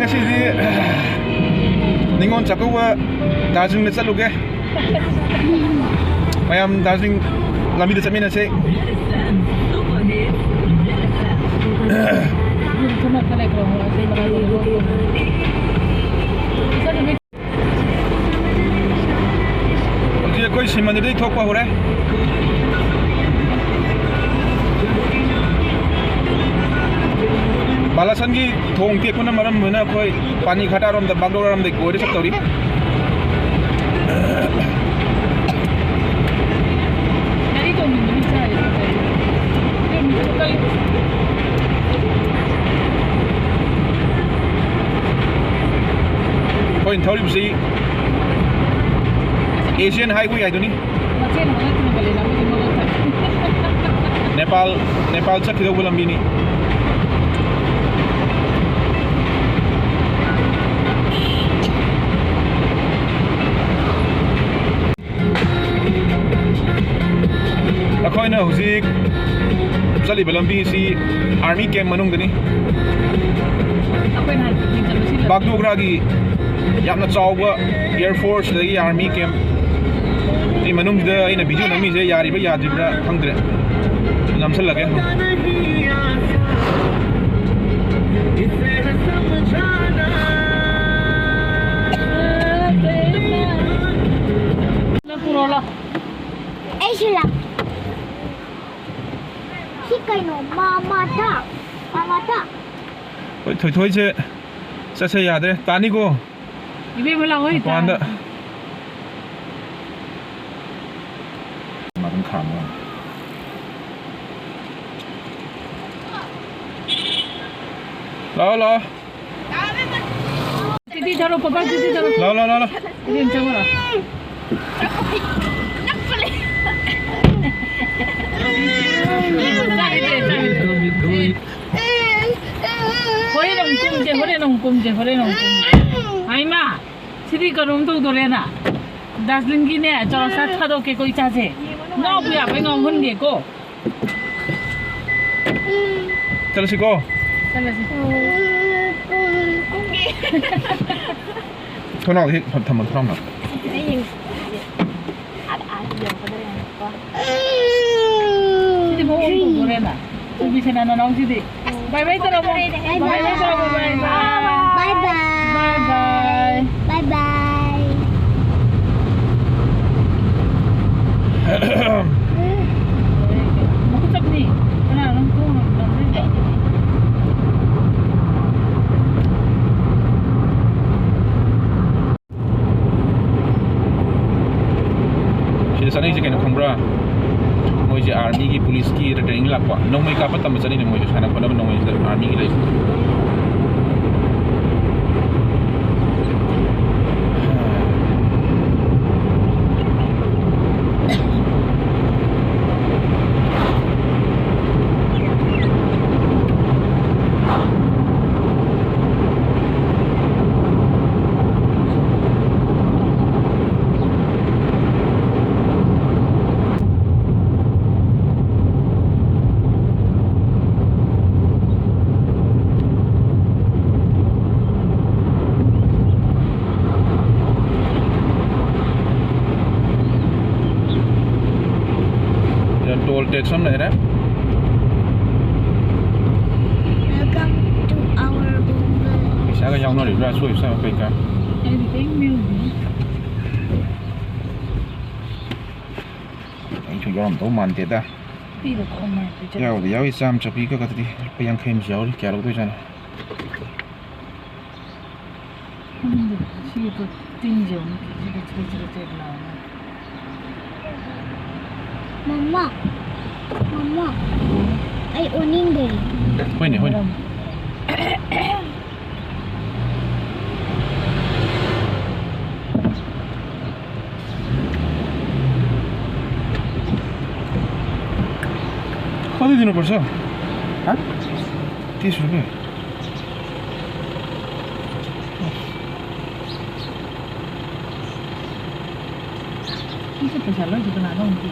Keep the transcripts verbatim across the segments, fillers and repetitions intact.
ꯉꯁꯤꯗꯤ ꯅꯤꯉꯣꯜ ꯆꯥꯛꯀꯧꯕ ꯗꯥꯔꯖꯤꯂꯤꯡꯗ ꯆꯠꯂꯨꯒꯦ꯫ ꯃꯌꯥꯝ ꯗꯥꯔꯖꯤꯂꯤꯡ ꯂꯝꯕꯤꯗ ꯆꯠꯃꯤꯟꯅꯁꯦ꯫ ꯍꯧꯖꯤꯛ ꯑꯩꯈꯣꯏ ꯁꯤꯃꯟꯗꯗꯒꯤ ꯊꯣꯛꯄ ꯍꯧꯔꯦ꯫ ꯕꯥꯂꯥꯁꯟꯒꯤ ꯊꯣꯡ ꯇꯦꯛꯄꯅ ꯃꯔꯝ ꯑꯣꯏꯅ ꯑꯩꯈꯣꯏ ꯄꯥꯅꯤ ꯈꯇꯥꯔꯣꯝꯗ, ꯕꯥꯒꯗꯣꯒ꯭ꯔꯥꯔꯣꯝꯗꯒꯤ ꯀꯣꯏꯔ ꯆꯠꯇꯧꯔꯤ꯫ ꯒꯥꯔꯤ ꯇꯣꯡꯅꯤꯡꯕꯅ ꯆꯥꯔꯦ꯫ ꯑꯩꯈꯣꯏꯅ ꯊꯧꯔꯤꯕꯁꯤ ꯑꯦꯁꯤꯌꯥꯟ ꯍꯥꯏꯋꯦ ꯍꯥꯏꯗꯨꯅꯤ꯫ ꯅꯦꯄꯥꯜ, ꯅꯦꯄꯥꯜ ꯆꯠꯈꯤꯗꯧꯕ ꯂꯝꯕꯤꯅꯤ꯫ ꯑꯩꯈꯣꯏꯅ ꯍꯧꯖꯤꯛ ꯆꯠꯂꯤꯕ ꯂꯝꯕꯤꯁꯤ ꯑꯥꯔꯃꯤ ꯀꯦꯝ ꯃꯅꯨꯡꯗꯅꯤ꯫ ꯑꯩꯈꯣꯏ ꯅꯍꯥꯟ ꯄꯤꯛꯅꯤꯛ ꯆꯠꯄꯁꯤ ꯂꯝꯕꯤ ꯕꯥꯒꯗꯣꯒ꯭ꯔꯥꯒꯤ ꯌꯥꯝꯅ ꯆꯥꯎꯕ ꯑꯦꯌꯔ ꯐꯣꯔꯁ ꯑꯗꯒꯤ ꯑꯥꯔꯃꯤ ꯀꯦꯝ꯫ ꯁꯤ ꯃꯅꯨꯡꯁꯤꯗ ꯑꯩꯅ ꯚꯤꯗꯤꯑꯣ ꯅꯝꯃꯤꯁꯦ ꯌꯥꯔꯤꯕ꯭ꯔꯥ ꯌꯥꯗ꯭ꯔꯤꯕ꯭ꯔꯥ ꯈꯪꯗ꯭ꯔꯦ꯫ ꯅꯝꯁꯜꯂꯒꯦ꯫ ꯅꯪ ꯄꯨꯔꯛꯑꯣ ꯂꯥꯎ꯫ ꯑꯩꯁꯨ ꯂꯥꯛ꯫ ꯁꯤ ꯀꯩꯅꯣ? ꯃꯥ, ꯃꯥꯇꯥ? ꯃꯥ, ꯃꯥꯇꯥ? ꯍꯣꯏ, ꯊꯣꯏꯊꯣꯏꯁꯦ ꯆꯠꯁꯦ ꯌꯥꯗ꯭ꯔꯦ꯫ ꯇꯥꯅꯤꯀꯣ? ꯏꯕꯦꯝꯃ ꯂꯥꯛꯑꯣ, ꯏꯇꯥ꯫ ꯃꯄꯥꯟꯗ꯫ ꯃꯥ ꯑꯗꯨꯝ ꯈꯥꯝꯃꯣ꯫ ꯂꯥꯛꯑꯣ, ꯂꯥꯛꯑꯣ꯫ ꯆꯤꯊꯤ ꯊꯥꯔꯣ, ꯄꯄꯥ, ꯆꯤꯊꯤ ꯊꯥꯔꯣ꯫ ꯂꯥꯛꯑꯣ, ꯂꯥꯛꯑꯣ, ꯂꯥꯛꯑꯣ, ꯂꯥꯛꯑꯣ꯫ ꯏꯕꯦꯝ, ꯆꯪꯉꯨ ꯂꯥꯛꯑꯣ꯫ ꯍꯣꯔꯦꯟ ꯑꯃꯨꯛ ꯀꯨꯝꯁꯦ, ꯍꯣꯔꯦꯟ ꯑꯃꯨꯛ ꯀꯨꯝꯁꯦ, ꯍꯣꯔꯦꯟ ꯑꯃꯨꯛ ꯀꯨꯝꯁꯦ꯫ ꯍꯥꯏꯃ, ꯁꯤꯗꯤ ꯀꯩꯅꯣꯝ ꯇꯧꯗꯣꯔꯦꯅ꯫ ꯗꯥꯔꯖꯤꯂꯤꯡꯒꯤꯅꯦ, ꯆꯧꯔꯥꯛꯁꯥ ꯊꯥꯗꯣꯛꯀꯦꯀꯣ, ꯏꯆꯥꯁꯦ꯫ ꯉꯥꯎꯕ ꯌꯥꯕꯩ ꯉꯥꯎꯍꯟꯒꯦꯀꯣ꯫ ꯆꯠꯂꯁꯤꯀꯣ꯫ ꯆꯠꯂꯁꯤ꯫ ꯊꯣꯡꯅꯥꯎ ꯍꯦꯛ ꯊꯝꯃꯣ, ꯊꯣꯡꯅꯥꯎ꯫ ꯑꯩ ꯌꯦꯡ-, ꯑꯥ, ꯑꯥ, ꯌꯧꯔꯛꯀꯗꯧꯔꯦ ꯍꯥꯏꯕꯀꯣ꯫ ꯁꯤꯗꯤ ꯃꯑꯣꯡ ꯇꯧꯗꯣꯔꯦꯅ꯫ ꯎꯕꯤꯁꯅꯥ ꯅꯅꯥꯎꯁꯤꯗꯤ꯫ ꯕꯥꯏ ꯕꯥꯏ ꯇꯧꯔꯝꯃꯣ꯫ ꯕꯥꯏ ꯕꯥꯏ꯫ ꯕꯥꯏ ꯕꯥꯏ ꯇꯧꯔꯝꯃꯣ, ꯕꯥꯏ ꯕꯥꯏ꯫ ꯕꯥꯏ ꯕꯥꯏ꯫ ꯕꯥꯏ ꯕꯥꯏ꯫ ꯃꯈꯨꯠ ꯆꯞꯅꯤ꯫ ꯀꯅꯥꯅꯣ ꯅꯪ ꯈꯣꯡꯅ ꯅꯝꯗꯣꯏꯁꯦ? ꯁꯤꯗ ꯆꯠꯅꯔꯤꯁꯦ ꯀꯩꯅꯣ ꯈꯪꯕ꯭ꯔꯥ? ꯃꯣꯏꯁꯦ ꯑꯥꯔꯃꯤꯒꯤ, ꯄꯨꯂꯤꯁꯀꯤ ꯇ꯭ꯔꯦꯅꯤꯡ ꯂꯥꯛꯄ, ꯅꯣꯡꯃꯩ ꯀꯥꯞꯄ ꯇꯝꯕ ꯆꯠꯂꯤꯅꯦ ꯃꯣꯏꯁꯦ, ꯁꯥꯟꯅ ꯈꯣꯠꯅꯕ ꯅꯣꯡꯃꯩꯁꯤꯗ ꯑꯥꯔꯃꯤꯒꯤ ꯂꯩꯁꯦ꯫ ꯁꯤꯗ ꯇꯣꯜ ꯇꯦꯛꯁ ꯑꯃ ꯂꯩꯔꯦ꯫ Welcome to our Bombay. ꯄꯩꯁꯥꯒ ꯌꯥꯎꯅꯔꯤꯕ꯭ꯔꯥ? ꯑꯆꯣꯏ ꯑꯆꯥꯕ ꯀꯩꯀꯥ? ꯑꯩꯗꯤ ꯀꯔꯤꯝ ꯌꯥꯎꯗꯦ꯫ ꯑꯩꯁꯨ ꯌꯥꯎꯔꯝꯗꯧ ꯃꯥꯟꯗꯦꯗ꯫ ꯄꯤꯔꯣ, ꯈꯣꯝꯃꯣ, ꯄꯤꯖꯔꯣ꯫ ꯌꯥꯎꯗꯤ ꯌꯥꯎꯏ, ꯆꯥꯝꯃ ꯆꯠꯄꯤ ꯈꯛꯇꯗꯤ꯫ ꯂꯨꯄꯥ ꯌꯥꯡꯈꯩ ꯑꯃꯁꯨ ꯌꯥꯎꯔꯤ꯫ ꯀꯌꯥ ꯂꯧꯗꯣꯏꯖꯥꯠꯅꯣ? ꯈꯪꯗꯦ꯫ ꯁꯤꯒꯤ ꯄꯣꯠ ꯇꯤꯟꯁꯦ ꯑꯃꯨꯛ ꯆꯤꯛ ꯆꯤꯛ ꯆꯤꯛ ꯆꯤꯛ ꯂꯥꯎꯔꯦ꯫ ꯃꯃꯥ, ꯃꯃꯥ, ꯑꯩ ꯑꯣꯅꯤꯡꯗꯔꯦ꯫ ꯍꯣꯏꯅꯦ, ꯍꯣꯏꯅꯦ꯫ कति दिनुपर्छ? हाँ? तीस रुपियाँ। पैसा लो, जितना लो उनकी।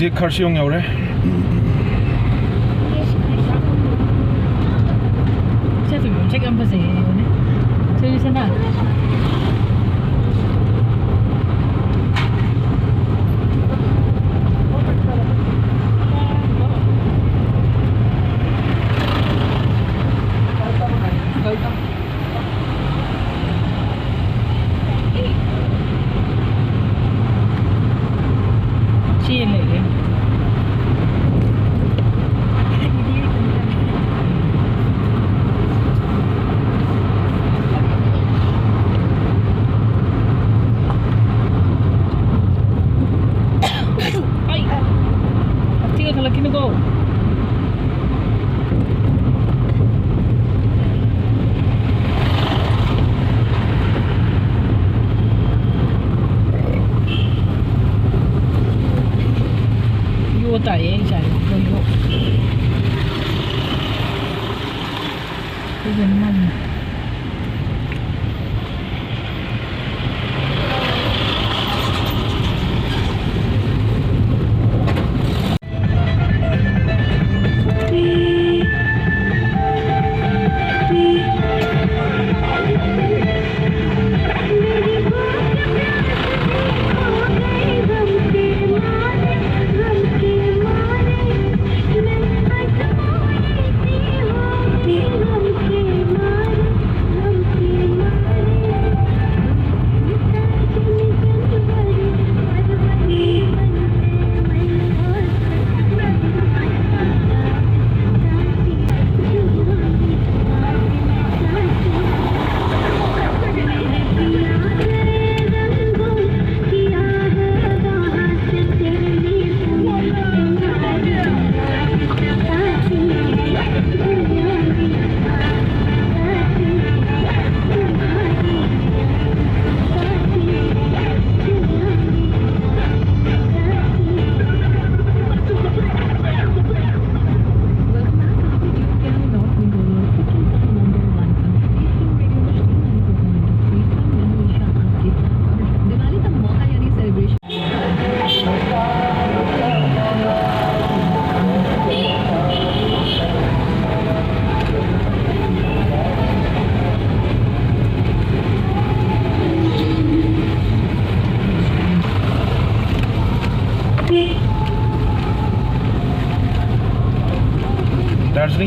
ꯍꯧꯖꯤꯛ ꯈꯔꯁꯤꯌꯣꯡ ꯌꯧꯔꯦ꯫ ꯁꯦ, ꯊꯣꯏꯕꯤ, ꯃꯁꯛ ꯌꯥꯝ ꯐꯖꯩꯌꯦ, ꯌꯦꯡꯉꯨꯅꯦ꯫ ꯊꯣꯏꯕꯤ, ꯁꯅꯥ꯫ ꯁꯤ ꯂꯩꯔꯦ꯫ ꯑꯩ ꯍꯛꯊꯤꯒ ꯈꯜꯂꯛꯈꯤꯅꯨꯀꯣ꯫ ꯌꯣ ꯇꯥꯏꯌꯦ ꯑꯩ ꯏꯆꯥꯁꯦ꯫ ꯌꯣ, ꯌꯣ꯫ ꯑꯩꯈꯣꯏꯒꯤ ꯃꯝꯃꯤ꯫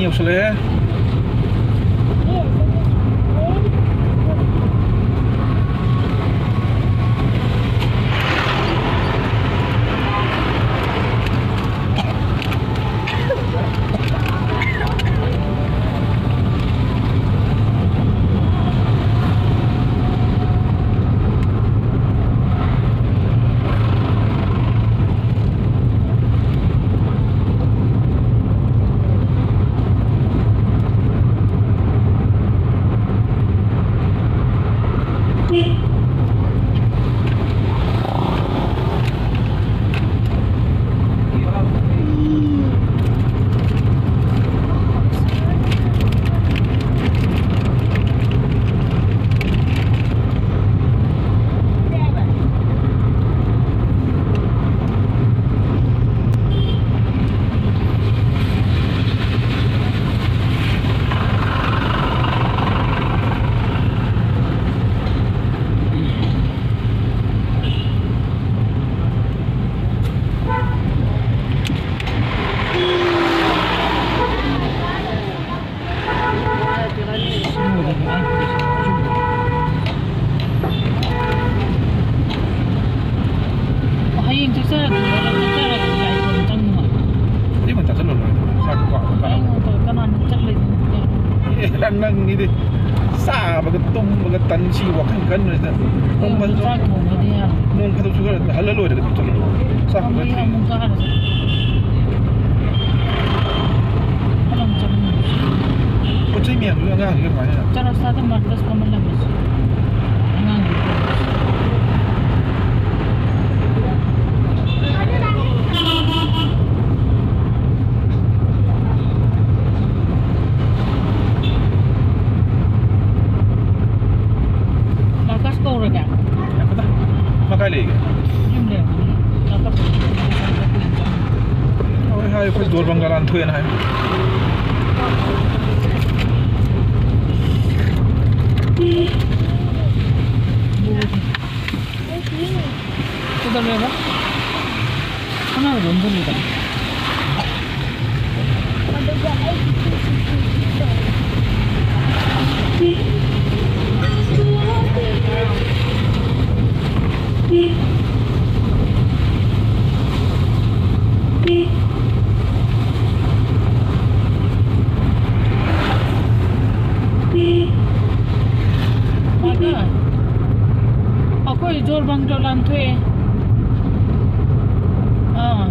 ꯌꯧꯁꯜꯂꯛꯑꯦ꯫ ꯍꯌꯦꯡ ꯆꯠꯆꯔꯒꯦ, ꯆꯠꯆꯔꯒꯦ, ꯀꯥꯏ ꯆꯪꯅꯤꯡꯉꯣꯏ꯫ ꯑꯌꯨꯛ ꯉꯟꯇꯥ ꯆꯠꯂꯨꯔꯣꯏ꯫ ꯆꯥꯛ ꯇꯣꯛꯑꯒ ꯀꯅꯥꯅ ꯆꯠꯂꯣꯏꯗꯣꯏꯅꯣ? ꯑꯦ, ꯅꯪ, ꯅꯪꯒꯤꯗꯤ ꯆꯥꯕꯒ ꯇꯨꯝꯕꯒ ꯇꯟ ꯁꯤ ꯋꯥꯈꯜ ꯈꯟꯕꯁꯤꯗ ꯅꯣꯡ ꯐꯥꯗꯣꯛ, ꯆꯥꯛ ꯊꯣꯡꯕꯗꯤ ꯌꯥꯔꯣꯏ꯫ ꯅꯣꯡ ꯐꯥꯗꯣꯛꯁꯨ ꯈꯔ ꯍꯜꯂ ꯂꯣꯏꯔꯦ ꯀꯩꯅꯣ, ꯆꯠꯂꯣ꯫ ꯆꯥꯛ ꯊꯣꯡꯕ ꯈꯔ ꯊꯦꯡꯉꯦ꯫ ꯑꯃꯨꯛ ꯆꯥꯔꯁꯦ꯫ ꯈꯔ ꯑꯃꯨꯛ ꯆꯥꯃꯤꯟꯅꯔꯁꯤ꯫ ꯄꯣꯠ ꯆꯩ ꯃꯌꯥꯝꯗꯨꯒ ꯑꯉꯥꯡꯁꯤꯒ ꯀꯃꯥꯏꯅ? ꯆꯔꯣ ꯁꯥꯗ ꯃꯔꯗꯁ ꯀꯃꯜ ꯂꯝꯃꯤꯁꯤ꯫ ꯑꯉꯥꯡꯒꯤ ꯃꯥꯔꯀꯁ ꯀꯧꯔꯒꯦ? ꯉꯥꯏꯈꯣꯗ꯫ ꯃꯥ ꯀꯥꯏ ꯂꯩꯒꯦ? ꯌꯨꯝ ꯂꯩꯔꯝꯒꯅꯤ꯫ ꯃꯥꯔꯀꯁ꯫ ꯍꯣꯏ, ꯍꯥꯏ, ꯑꯩꯈꯣꯏ ꯗꯣꯔ ꯕꯪꯒꯥꯂꯥꯟ ꯊꯣꯛꯑꯦꯅ ꯍꯥꯏ꯫ ꯀꯩꯗꯧꯔꯦꯕ? ꯑꯉꯥꯡꯗꯣ ꯑꯣꯟꯁꯤꯜꯂꯤꯗꯅ꯫ ꯑꯗꯨꯒ ꯑꯩꯒꯤ ꯑꯩꯈꯣꯏ ꯖꯣꯔꯕꯪꯗꯣ ꯂꯥꯟꯊꯣꯛꯑꯦ꯫ ꯑꯥ꯫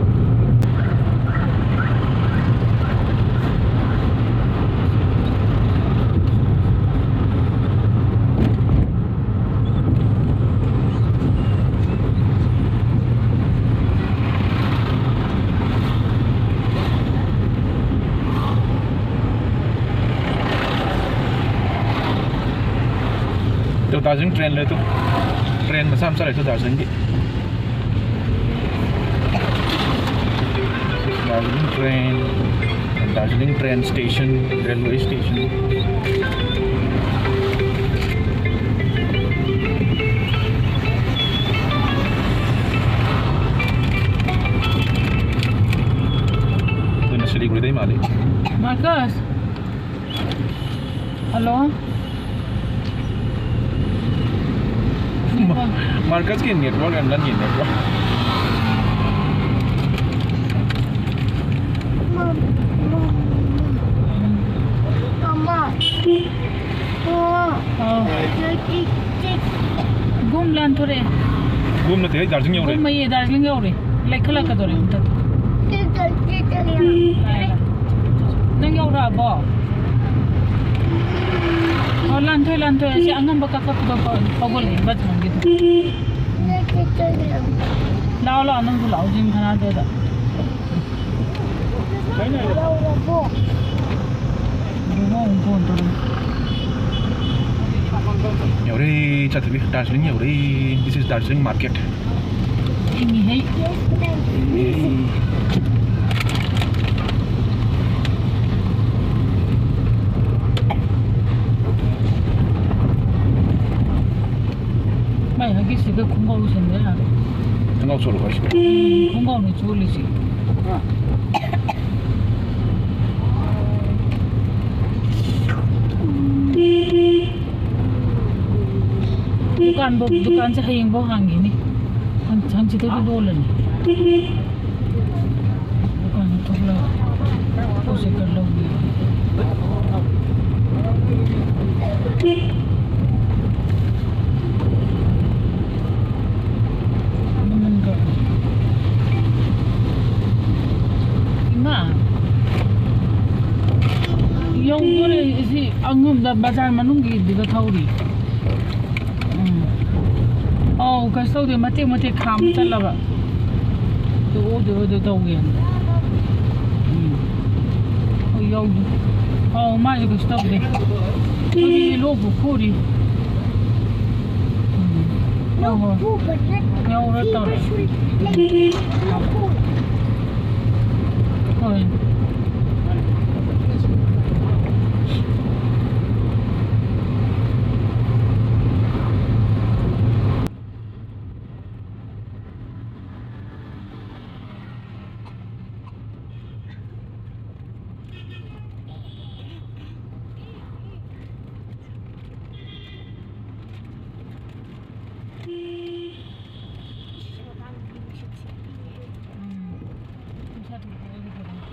ꯇꯨ ꯗꯥꯔꯖꯤꯂꯤꯡ ꯇ꯭ꯔꯦꯟ ꯂꯩ ꯇꯨ꯫ ꯇ꯭ꯔꯦꯟ ꯃꯆꯥ ꯃꯆꯥ ꯂꯩ ꯇꯨ ꯗꯥꯔꯖꯤꯂꯤꯡꯒꯤ꯫ Darjeeling train, Darjeeling train station, railway station. ꯑꯗꯨꯅ ꯁꯤꯂꯤꯒꯨꯔꯤꯗꯩ ꯃꯥꯜꯂꯤ꯫ ꯃꯥꯔꯀꯁ꯫ ꯍꯜꯂꯣ꯫ ꯃꯥꯔꯀꯁꯀꯤ ꯅꯦꯠꯋꯥꯔꯛ ꯌꯥꯝ ꯅꯪꯒꯤ ꯅꯦꯠꯋꯥꯔꯛ꯫ ꯒꯨꯝ ꯂꯥꯟꯊꯣꯔꯛꯑꯦ꯫ ꯒꯨꯝ ꯅꯠꯇꯦ, ꯑꯩ ꯗꯥꯔꯖꯤꯂꯤꯡ ꯌꯧꯔꯦ꯫ ꯒꯨꯝ ꯑꯌꯦ, ꯗꯥꯔꯖꯤꯂꯤꯡ ꯌꯧꯔꯦ꯫ ꯂꯩꯈꯠꯂꯛꯀꯗꯧꯔꯦ ꯑꯝꯇ꯫ ꯅꯪ ꯌꯧꯔꯛꯑꯕꯣ? ꯑꯣ, ꯂꯥꯟꯊꯣꯏ, ꯂꯥꯟꯊꯣꯏ꯫ ꯑꯁꯤ ꯑꯉꯝꯕ ꯀꯥꯈꯠꯄꯗꯣ ꯐ-, ꯐꯥꯎꯒꯠꯂꯛꯑꯦ, ꯕꯁ ꯈꯪꯗꯦ꯫ ꯂꯥꯛꯑꯣ, ꯂꯥꯛꯑꯣ, ꯅꯪꯁꯨ ꯂꯥꯛꯑꯣ, ꯖꯤꯝ ꯁꯥꯟꯅꯗꯣꯏꯗ꯫ ꯌꯧꯔꯦ, ꯆꯠꯊꯕꯤ, ꯗꯥꯔꯖꯤꯂꯤꯡ ꯌꯧꯔꯦ꯫ This is Darjeeling market. ꯏꯪꯉꯤꯍꯦ꯫ ꯃꯥꯏ ꯍꯒꯤꯁꯁꯤꯒ ꯈꯣꯡꯒ꯭ꯔꯥꯎ ꯁꯦꯝꯕ ꯌꯥꯔꯦ꯫ ꯈꯣꯡꯒ꯭ꯔꯥꯎ ꯆꯣꯠꯂꯕꯣ ꯍꯥꯏꯁꯤꯕꯣ? ꯎꯝ, ꯈꯣꯡꯒ꯭ꯔꯥꯎꯅꯦ ꯆꯣꯠꯂꯤꯁꯦ꯫ ꯗꯨꯀꯥꯟꯕꯨ, ꯗꯨꯀꯥꯟꯁꯦ ꯍꯌꯦꯡꯐꯥꯎ ꯍꯥꯡꯈꯤꯅꯤ꯫ ꯍꯪ-, ꯍꯪꯆꯤꯠꯇꯩꯗꯤ ꯂꯣꯜꯂꯅꯤ꯫ ꯗꯨꯀꯥꯟ ꯊꯣꯛꯂꯛꯑꯣ꯫ ꯄꯣꯠꯁꯦ ꯈꯔ ꯂꯧꯒꯦ꯫ ꯕꯖꯥꯔ ꯃꯅꯨꯡꯒꯤꯗꯨꯗ ꯊꯧꯔꯤ꯫ ꯎꯝ꯫ ꯑꯧ, ꯀꯩꯁꯨ ꯇꯧꯗꯦ, ꯃꯇꯦꯛ ꯃꯇꯦꯛ ꯈꯥꯝ ꯆꯠꯂꯕ꯫ ꯑꯗꯨ ꯑꯣꯏꯗꯣꯏ ꯑꯣꯏꯗꯣꯏ ꯇꯧꯒꯦ꯫ ꯎꯝ꯫ ꯑꯣ, ꯌꯧꯗꯦ꯫ ꯑꯧ, ꯃꯥꯁꯨ ꯀꯩꯁꯨ ꯇꯧꯗꯦ꯫ ꯍꯧꯖꯤꯛꯇꯤ ꯂꯣꯛꯄꯨ ꯈꯨꯔꯤ꯫ ꯎꯝ꯫ ꯍꯣꯏ, ꯍꯣꯏ꯫ ꯌꯧꯔ ꯇꯧꯔꯦ꯫ ꯍꯣꯏ꯫ ꯎꯝ꯫ ꯅꯨꯡꯁꯥ ꯊꯣꯛꯄ ꯑꯣꯏꯔꯗꯤ ꯐꯗꯧꯅꯤ꯫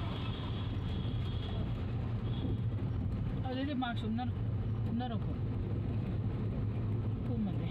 ꯑꯗꯨꯗꯤ ꯃꯥꯛꯁ ꯎꯞꯅꯔꯣ꯫ ꯎꯞꯅꯔꯣꯀꯣ꯫ ꯎꯞꯄꯃꯗꯤ꯫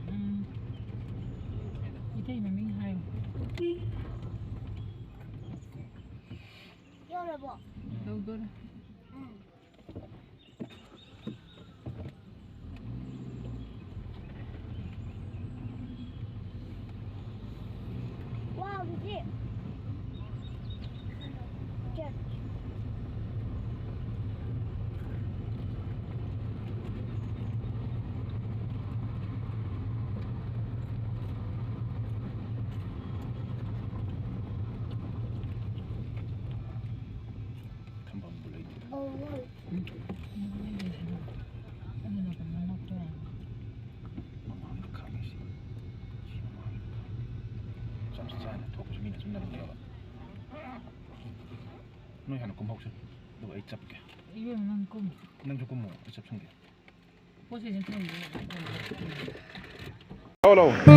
ꯎꯝ꯫ ꯏꯇꯩ ꯃꯃꯤꯡ ꯍꯥꯏꯌꯨ꯫ ꯌꯧꯔꯕꯣ? ꯌꯧꯗꯣꯔꯦ꯫ ꯎꯝ꯫ ꯋꯥꯎ, ꯑꯗꯨꯗꯤ꯫ ꯆꯠ꯫ ꯊꯝꯐꯝꯕꯨ ꯂꯩꯇꯦ꯫ ꯑꯣ꯫ ꯎꯝ꯫ ꯃꯃꯥꯡꯗ ꯈꯥꯝꯃꯤꯁꯤ꯫ ꯁꯤ ꯃꯃꯥꯡꯗ꯫ ꯅꯣꯏ ꯍꯥꯟꯅ ꯀꯨꯝꯍꯧꯁꯦ, ꯑꯗꯨꯒ ꯑꯩ ꯆꯠꯀꯦ꯫ ꯏꯕꯦꯝꯃ, ꯅꯪ ꯀꯨꯝ꯫ ꯅꯪꯁꯨ ꯀꯨꯝꯃꯣ, ꯑꯩ ꯆꯠꯁꯟꯒꯦ꯫ ꯄꯣꯠ ꯆꯩꯁꯦ ꯊꯝꯃꯣ꯫ ꯂꯥꯛꯑꯣ, ꯂꯥꯛꯑꯣ꯫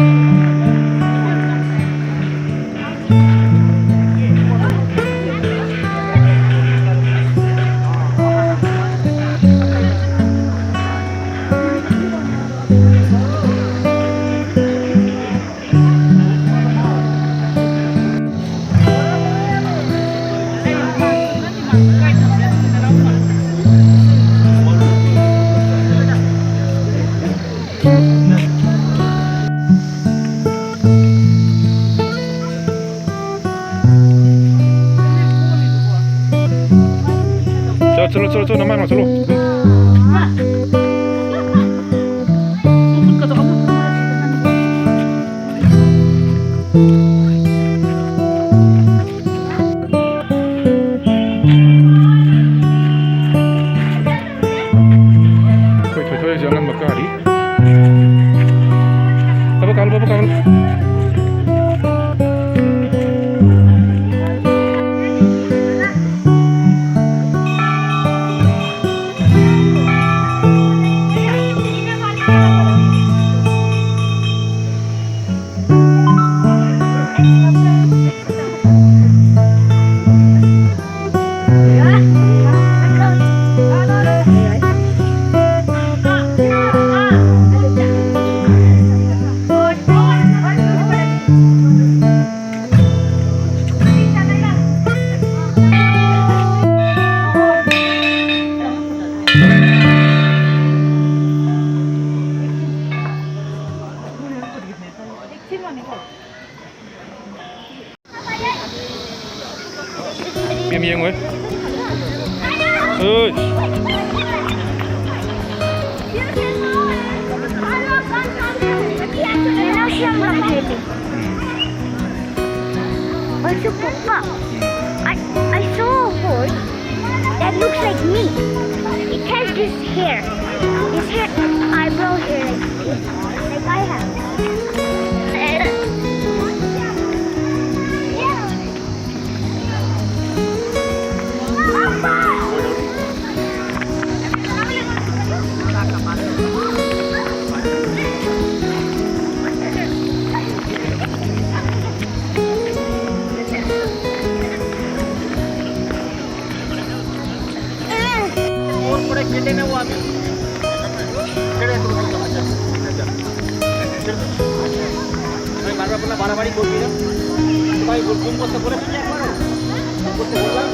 자, 찔러, 찔러, 찔러, 나 말아, 찔러. ꯑꯩꯈꯣꯏ ꯊꯣꯏꯊꯣꯏꯁꯦ ꯑꯉꯝꯕ ꯀꯥꯔꯤ꯫ ꯕꯕꯥ ꯀꯥꯎꯂꯨ, ꯕꯕꯥ ꯀꯥꯎꯂꯨ꯫ ꯌꯦꯡꯉꯣꯏ꯫ ꯑꯣꯏ꯫ Also, Papa, I, I saw a horse that looks like me. It has this hair. This hair, eyebrow hair like, like I have. Yeah. নেবো আমি। ছেড়ে দে, তুমি চলে যা। ছেড়ে দে। আমি বারবার বললাম, বাড়াবাড়ি করবি না। ভাই, ফোন করতে বলেছি যে একবার। ফোন করতে বললাম।